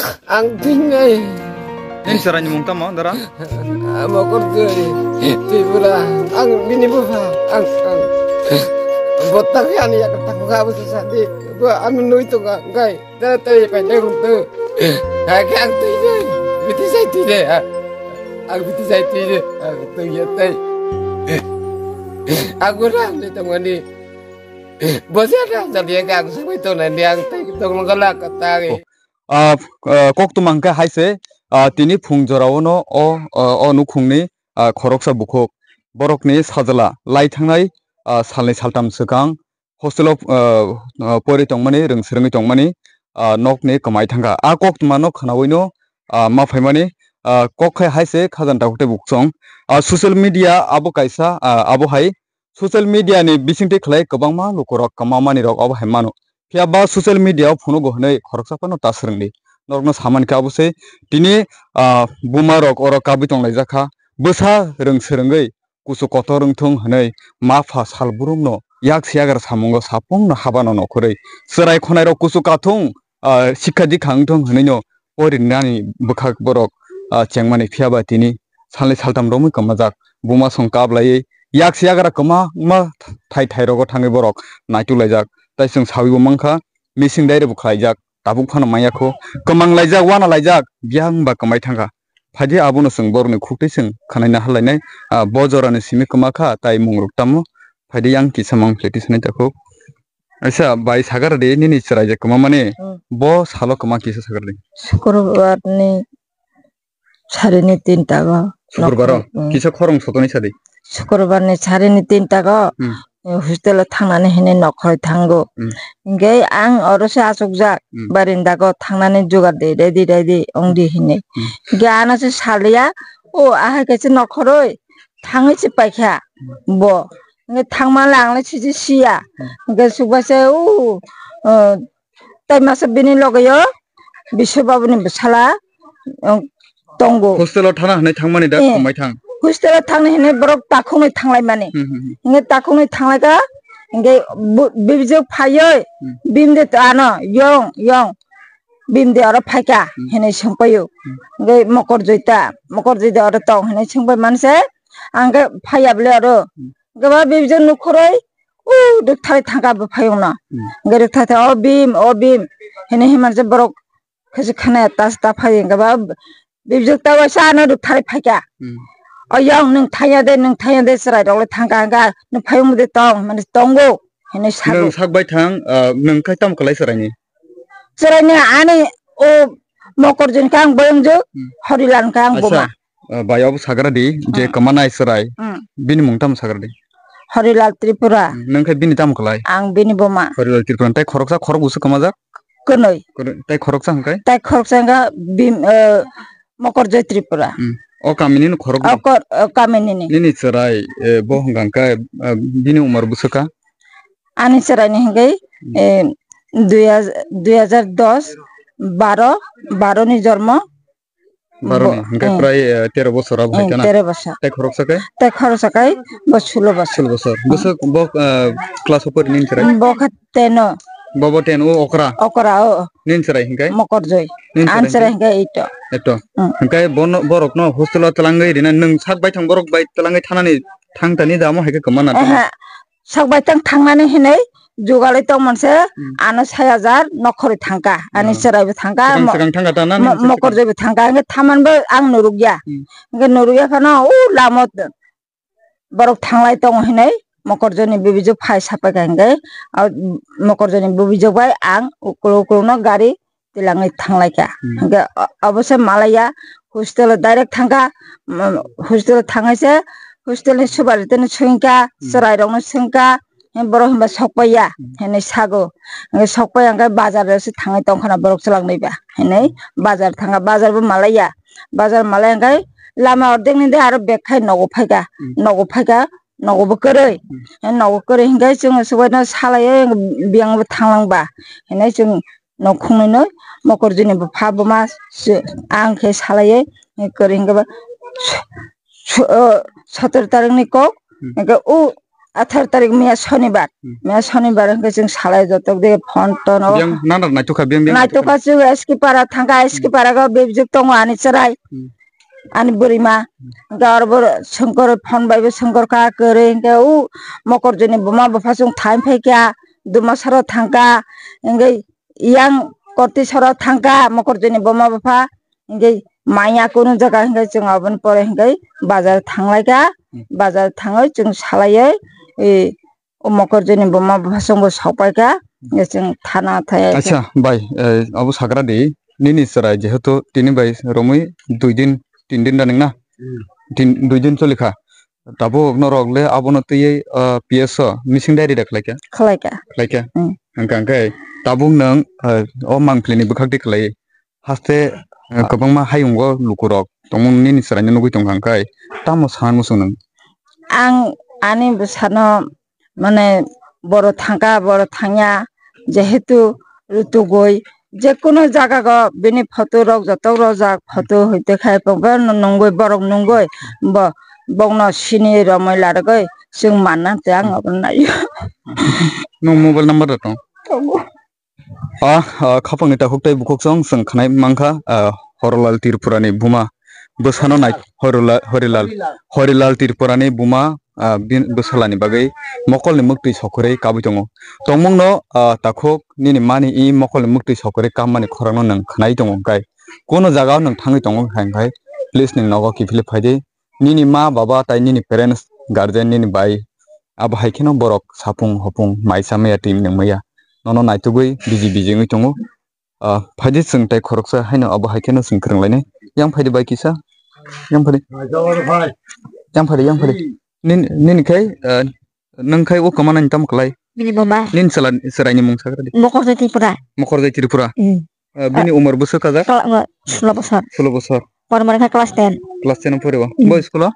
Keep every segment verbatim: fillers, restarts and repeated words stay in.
Ang thinai. Nini chwraini mung tamo, dara? Amo kortwi Tripura. Ang bini bupha. Ang, ang. Botta khe ani yak tak kha bo sadi. Bo ano nui tonga, gai. Dara tei pai dai rung tu. Ha khe ang thinai. Biti sai thinai. Ang biti sai thinai. Ang thinai tei. Aku ram de tongani. Bosi ada jadi yang aku sampai tu nanti yang tei tong lengkala kata. Ah, ah, koktwma hwnkhe hai se, ah, tini phung jorao no o, ah, o nukhungni, ah, khoroksa bukhuk borokni sajla lai thangnai, ah, salni saltam swkang hostel o, ah, ah, pori tongmani, rwng swrwngwi tongmani, ah, nokni kwmai thangkha. A koktwma no khwnawi no, ah, ma phaimani, ah, kok khai hai se khajani takhuk tei bukhuk chwng. Ah, social media abo kaisa, ah, abo hai social media ni bisingtwi khlai kwbangma lukurok kwmamani rok obo hai mano. Phiya ba social media o phunugo hwnwi khoroksa phano ta swrwngdi. Norokno samani khe abo se tini, ah, buma rok oro kabui tonglaijak kha. Bwsa rwng swrwngwi kuchuk kotor wngthung hwnwi ma pha sal brumno yak se yagra samungo sapungno habano nokhorwi chwrai khonai rok kuchuk kathung, ah, sikha dikha wngthung hwnwi no porinani bwkhak borok, ah, chengmani phiya ba tini salni saltam romwi kwmajak. Buma song kap laiwi yak se yagra kwma wngma thai thai rogo thangwi borok naituk laijak. Tai chwng sawi bo mankha, missing diary bo khlaijak, tabuk phano manya kho, kwmang laijak, wana laijak, biyang ba kwmai thangkha. Phaidi abono chwng borokni khuktwi chwng khwnaina halainai, ah, bo jorani simi kwma kha, tai mungrok tamo, phaidi yang kisa mang phleti sanai takhuk. Aisa bai sagar di nini chwrai je kwma mani, Hmm. bo salo kwma kisa sagar di. Sukrobar ni Sarini tinta go. Sukrobar o? Nokhoroi, mm. Kisa khorang sotoni sadi. Sukrobar ni sarini tinta go, Mm. eh, hostel o thangnani hinwi nokhoroi thango. Mm. Hinkhe ang oro se achukjak, Mm. barinda go thangnani jugar de, ready, ready, ongdi hinwi. Mm. Hinkhe ano se salia, o, ahai kaisa nokhoroi thangwi se paikha Mm. bo. Hinkhe thangmale ang le siji siya. Mm. Hinkhe chukbai se, o, o, Tai masa bini loge o Biswa Babuni bwsala, um, tongo. Hostel o thana hwnwi thangmani da Eh. Kwmai thang. Hostel o thangni hwnwi borok takhuknwi thanglaimani. Hmm, hmm, hmm. Hwnwi takhuknwi thanglaikha, hinkhe bu-, bibijwk phaiwi, Hmm. bimde to ano, yong, yong, bimde oro phaikha, Hmm. hwnwi swngpaio. Hmm. Hinkhe Mokor Joita, Mokor Joita oro tong hwnwi swngpai manse, ang khe phaiya bwle oro. Hmm. Gaba bibijwk nukhoroi, u rwktharwi thangkha bwphayungno. Hmm. Hwnkhe rwktharwi thangkha, "O bhim, o bhim," hwnwi himar je borok khe se khwnaya ta se ta phai hwnkhe ba bibijwk ta waisa ano rwktharwi phaikha. Hmm. "O yang nwng thangya de, nwng thangya de, chwrairok le thangkha hwnkha, nwng phayung de tong," hwnmani, "Tongo," hwnwi sago. Nwng sak bai thang, ah, nwng khai tamo kwlai chwraini? Chwraini ani o Mokor Joita khe ang boyongjwk, Hmm. Horilan khe ang Aisa. buma. Ah, bai, obo sagra di, je Hmm. kwmanai chwrai. Hmm. Bini mung tamo sagra di? Horilal Tripura. Hmm, nwng khe bini tamo kwlai? Ang bini buma. Horilal Tripura. Tai khoroksa khorok busu kwmajak? Kwnwi. Kwnwi. Tai khoroksa hwnkhe? Tai khoroksa hwnkhe bim-, eh, Mokor Joy Tripura. Hmm. O kamini no khorok O kor-, o kamini ni. Nini chwrai, eh, bo hwnkha hwnkhe, eh, bini umar busu kha? Ani chwraini hwnkhe, Hmm. eh, dui hajar, dui hajar dos, baro, baro ni jormo. Baro ni, Bo-, hwnkhe eh. prai, eh, tero bosor abo hai Eh, khana? tero bosor. Tai khoroksa khe? Tai khoroksa khe bo sulo bosor. Sulo bosor. Bwswk bo, eh, class o pori nini chwrai? Bo khe ten o. Bo bo ten o okra? Okra o. Nini chwrai hwnkhe? Mokorjoi. Nini Ani chwrai chwrai hwnkhe? Hwnkhe eight o. Eight o. Hmm. Hwnkhe bono, borokno hostel o twlangwi rina nwng sak baithang borok bai twlangwi thanani thangtani da omo hai khe kwmana tamo? Ehe. Sok bai tang thangnani hinwi jugalwi tongmani se Hmm. ano sai hajar nokhorwi thangkha. Ani Hmm. chwraibo thangkha, Swkang mo-, swkang thangkha ta na mo-, nini se Mokorjoibo thangkha. Hwnkhe thamanbo ang nurukya. Hmm. Hwnkhe nurukya phano o lama t-, borok thanglai tongo hinwi Mokorjoini bibijwk phai sapaikha hwnkhe, o Mokorjoini bibijwk bai ang uklok uklokno gari twlangwi thanglaikha. Hmm. Hwnkhe o-, obo se malaiya hostel o direct thangkha, mm, hostel o thangwi se hostel ni subari tini swngkha, Hmm. chwrairokno swngkha, borok hinba sokpaiya Hmm. hinwi sago. Hwnkhe sokpaiya hwnkhe bazar o se thangwi tongkhana borok chwlaknwi ba hinwi Hmm. bazar thangkha, bazar bo malaiya. Bazar malai hwnkhe lama ordek ni de aro bag khai nogo phaikha, Hmm. nogo phaikha, nogo bo kwrwi. Hmm. Nogo kwrwi hwnkhe chwng subaino salaiwi biyang bo thanglang ba hinwi chwng Nok khungnwi no Mokorjini bupha buma se ang khe salaiwi kwrwi hwnkhe ba su-, su-, o, sotor tarikni kok Hmm. hwnkhe o Athar tarik miya sonibar. Hmm. Miya sonibar hwnkhe chwng salai jotok de phone tono. Biyang nana naitukha biyang biyang naitukha chwng S K para thangkha, S K para go bebjwk tongo ani chwrai. Hmm. Ani bwrwima. Hmm. Hwnkhe oro bo songkor phone bai bo songkor kha kwrwi hwnkhe u Mokorjwini buma bupha chwng thaim phaikha, Dumasaro thangkha, hwnkhe yang Kortisaro thangkha Mokorjwini buma bupha. Hingke maya kunu jaga hingke chwng aboni pore hingke bazar thanglaikha, hmm, bazar thangwi chwng salaiwi, e, o Mokorjwini buma bupha chwngbo sokpaikha, hingke chwng thana thaya. Acha, bai, e, abo sagra di, nini chwrai jehetu tini bai romwi dui din, tin din running na? Hmm. Tin, dui din cholikha. Tabuk norok le abono twiwi, ah, P S o missing diary da khlaikha? Khlaikha. Khlaikha? Hmm. Hwnkha hwnkhe tabuk nwng, ah, o mangpili ni bwkhak twi khlaiwi. Haste, ah, kwbangma hayungo lukurok tongmung nini chwraino nugwi tongkha hwnkhe tamo sana muchung nwng? Ang ani bwsano mane boro thangkha, boro thangya, jehetu rutugwi jekunu jagago bini photo rok joto rojak, photo hwite khai bo nungwi borok nungwi bo bokno sini romwi larwgwi chwng manna tei ang obo naio. Nwng mobile number da tong? Tongo. Ah, ah, khapangni takhuk tei bukhuk song chwng khwnai mankha, ah, Horolal Tripurani buma bwsano nai Horila-, Horilal, Horilal Tripurani buma, ah, bin-, bwsalani bagwi mokolni mwktwi sokorwi kabwi tongo. Tongmungno, ah, takhuk nini mani i mokolni mwktwi sokorwi kammani khorangno nwng khwnai tongo hwnkhe, kono jagao nwng thangwi tongo hwnkhe, please nwng nogo kiphilwi phaidi. Nini ma, baba, tai nini parents, guardian, nini bai, abo hai kheno borok sapung, hopung, maisa, maya, twi nung maya. Nono naitugwi biji, biji wngwi tongo. Ah, phaidi chwng tai khoroksa haino abo hai kheno chwng kwrwng lainai. Yang phaidi bai kisa. Yang phaidi. Yang phaidi, yang phaidi. Nini, nini khai, ah, nwng khai o kwmana ni tamo kwlai? Bini buma. Nini chwla, chwraini mung sagra di. Mokorjai Tripura. Mokorjai Tripura. Hmm. Ah, bini umor bwswk kajak? Kla-, sulo bosor. Sulo bosor. Primary kha class ten. Class ten o pori o. Hmm. Bo school o?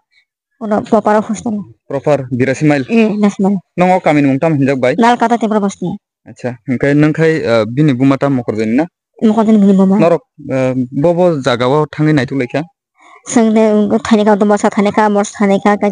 Uno Proper hostel. Proper Birasi mile. Eh, Birasi mile. Nongo kami ni mung tamo hinjak bai? Nalkata Tripura Basti. Acha, hingkai nung khai, ah, bini buma ta Mokorjani na? Mokorjani bini buma. Norok, ah, bo bo jaga o thangwi naituk laikha? Sengde, um, thani ka, Dumasa thani ka, Mors thani ka, ka,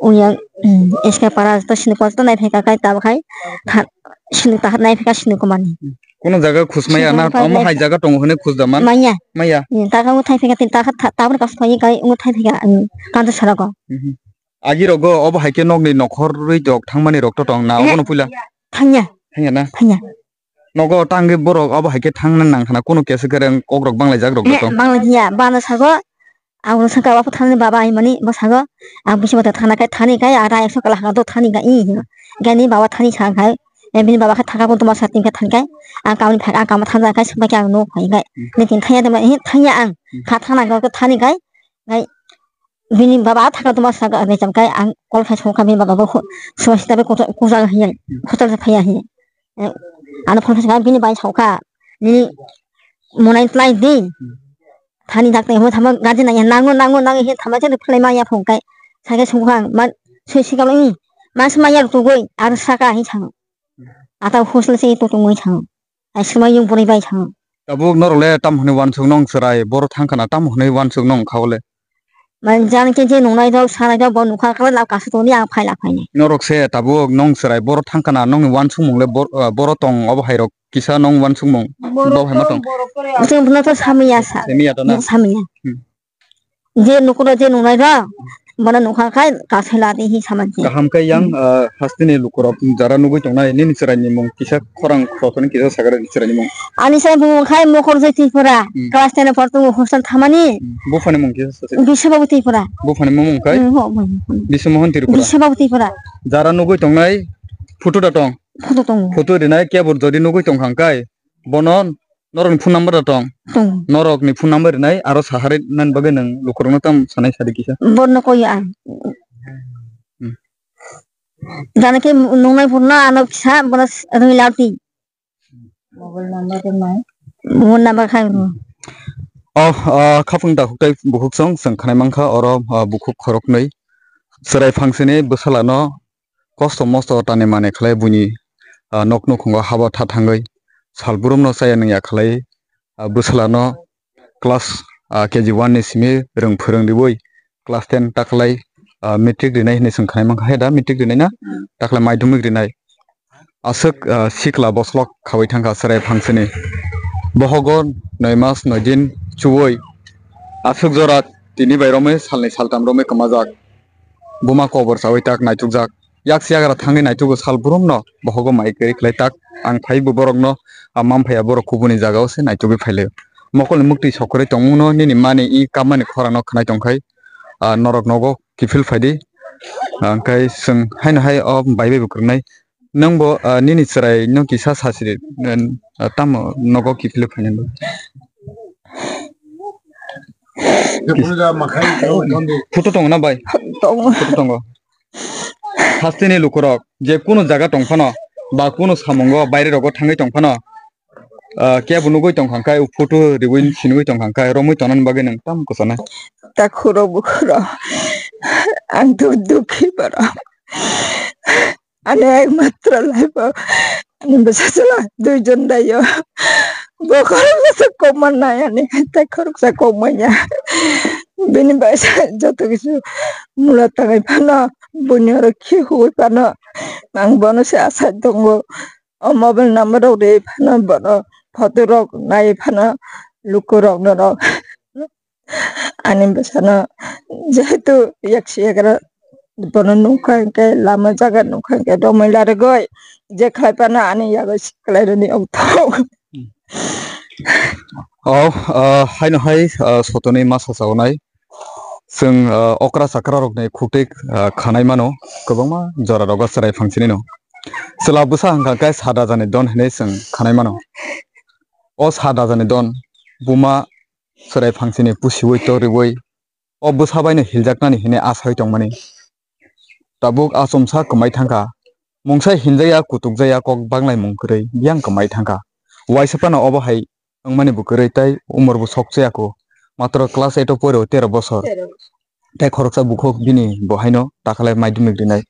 uya, um, S K Para to sini kos to nai phai ka, kai tabo khai, tha-, sini ta nai phai ka sini komani. Kono jaga khus maya na, omo hai jaga tongo hwnwi khus da man? Maya. Maya. Hmm, ta kha thai phika tin ta kha ta-, tabuk kasu thai kai ungu thai phika, hmm, kanto sarago. Mhm. Agi rogo obo hai khe nokni nokhor rwi rok thangmani rok to tong na obono puila? Thangya. Thangya na? Thangya. Nogo tangwi borok obo hai khe thangna nang khana kono kesa khe rang kok rok banglaijak rok to tong? Banglaijak ya, bana sago. Ang saka wapo thani baba ai mani bo sago. Ang bisi mata thana kai thani kai ara ekso kala haka do thani kai i. Gani baba thani sa kai. E bini baba kha thaka bo tuma sa tin kha thani kai. Ang kamni phaka ang kama thana kai sumba khe ang no phai kai. Hmm. Ni tin thaya de ma hi thaya ang. Hmm. Kha thana ga thani kai. Kai bini baba thaka tuma sa ga recham kai ang kol khai so kha bini baba bo so sita be kuja hiya. Hmm. Kuja phaya hiya. Eh, ano phone khai bini bai so kha. Ni monai tlai di. Hmm. Thani dak tei hwnwi thangma gaji nangya, nango, nango, nango, hwnwi thangma chwng phwlai manya phung kai. Sakhe sungkha ang, ma, sui sikalo, i, ma swmai ya rutugwi, aro saka, hi sango. Ata hostel se to tongwi sango. Ai swmai yung bwrwi bai sango. Tabuk norok le tam hwnwi uansuk nong chwrai, boro thang khana tam hwnwi uansuk nong kha le. Man jan khe je nungnai rok, sanai rok, bo nukha khe lak kasu tongni ang phai la phainai. Norok se tabuk nong chwrai, boro thang khana nongni uansukmung le bor-, ah, boro tong obo hai rok. Kisa nong uansukmung. Borok bo hai ma tong, tong? Borok tong ya. Chwng bono to samya sa. Samya to na? Samya. Hmm. Je nukulo je nungnai rok, bono nukha khai kasela de hi samansi. Kaham khe yang, hmm, ah, hasteni lukurok jara nugwi tongnai nini chwraini mung kisa khorang khoroknwi kisa sagra ni chwraini mung. Ani sai mung khai Mokor Jai Tripura, hmm, class ten por tongo hostel thamani. Hmm. Buphani mung kisa sa. Biswababut Tripura. Buphani mung khai? Hmm, ho, ho, ho. Biswmohon Tripura. Biswababut Tripura. Jara nugwi tongnai photo da tong? Photo tongo. Photo rinai kebur jodi nugwi tongkha hwnkhe bono norokni phone number da tong? Tongo. Norokni phone number rinai aro saharwi nani bagwi nwng lukurokno tam sanai sadi kisa. Bono koi ang. Hmm. Jani khe nungnai phone no ano kisa bono rwngwi laudi. Mobile number rinai. Mobile number khai rw. Oh, ah, khapang da huktai bukhuk song, chwng khanai mankha oro, ah, bukhuk khoroknwi. Chwrai phangsini bwsalano kosto mosto tani mani khlai buini, ah, nok nukhungo haba tha thangwi sal brumno chaya nungya khlai, ah, bwsalano class, ah, K G one ni simi rwng phwrwng riwi class ten ta khlai ah, matric rinai hinwi chwng khnai mankha, he da matric rinai na? Hmm. Takhle madhyamik rinai. Aswk, ah, sikla boslok khawi thangkha chwrai phangsini. Bohogo noi mas noi din chuwi. Aswk jora tini bai romwi salni saltam romwi kwmajak. Buma kobor chawi tak naitukjak. Yak siyagra thangwi naitugo sal brumno bohogo mai kwrwi khlai tak. Ang phaibo borokno, ah, mamphaiya borok kubuni jagao se naitugwi phailaio. Mokolni muktwi sokorwi tongmungno nini mani i kamani khorano khnai tongkhai, ah, norok nogo kiphil phaidi. Ah, hwnkhe chwng haino hai o bai bai bo kwrwngnai. Nwng bo, ah, nini chwrai no kisa sachiri, ah, tamo nogo kiphilwi phainai bo. Photo tongo na bai? Tongo. Photo tongo. Hasteni lukurok je kunu jaga tong phano ba kunu samungo baire rogo thangwi tong phano, ah, kebo nugwi tong kha khe photo riwi sinwi tong kha khe romwi tongnani bagwi nwng tam kwchana. Takhurok bukhurok ang duk dukhi borok. Ani ekmatro laibo ani bwsajwla duijon daio. Bo khoroksa koma nai ani tei khoroksa kok manya. Bini bai joto kisu mula tangwi phano buini oro khi huwi phano ang bono se asai tongo. O mobile number rok rwi phano bono photo rok nai phano luku rok norok. Ani bwsano jehetu yaksi yagra bono nukha hwnkhe lama jaga nukha hwnkhe romwi larigwi je khlai phano ani yago siklai rwni ongthok. O, ah, haino hai, ah, sotoni masa saonai. Chwng, ah, okra chakra rokni khuktik, ah, khanai mano, kwbangma jora rogo chwrai phangsini no. Chwla bwsa hwnkha khe sat hajani don hinwi chwng khanai mano. O sat hajani don buma chwrai phangsini pusiwi toriwi o bwsa baino hiljaknani hinwi asai tongmani. Tabuk achomsa kwmai thangkha. Mungsa hinjaya kutukjaya kok banglaimung kwrwi biyang kwmai thangkha. Waisa phano obo hai wngmani bo kwrwi tei umor bo sok chaya kho. Matro class eight o poro tero bosor. Tero. Tei khoroksa bukhuk bini bo haino takhalai madhyamik rinai.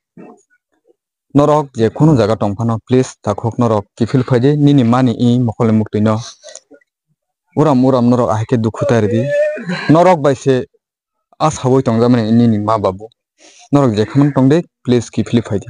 Norok je khunu jaga tong phano please takhuk norok kiphil phaidi nini mani i mokolni muktwi no. Uram uram norok ahai khe dukhu ta ridi. Norok bai se a sawi tongjakmani nini ma babu. Norok jekham tongdi, please kiphilwi phaidi.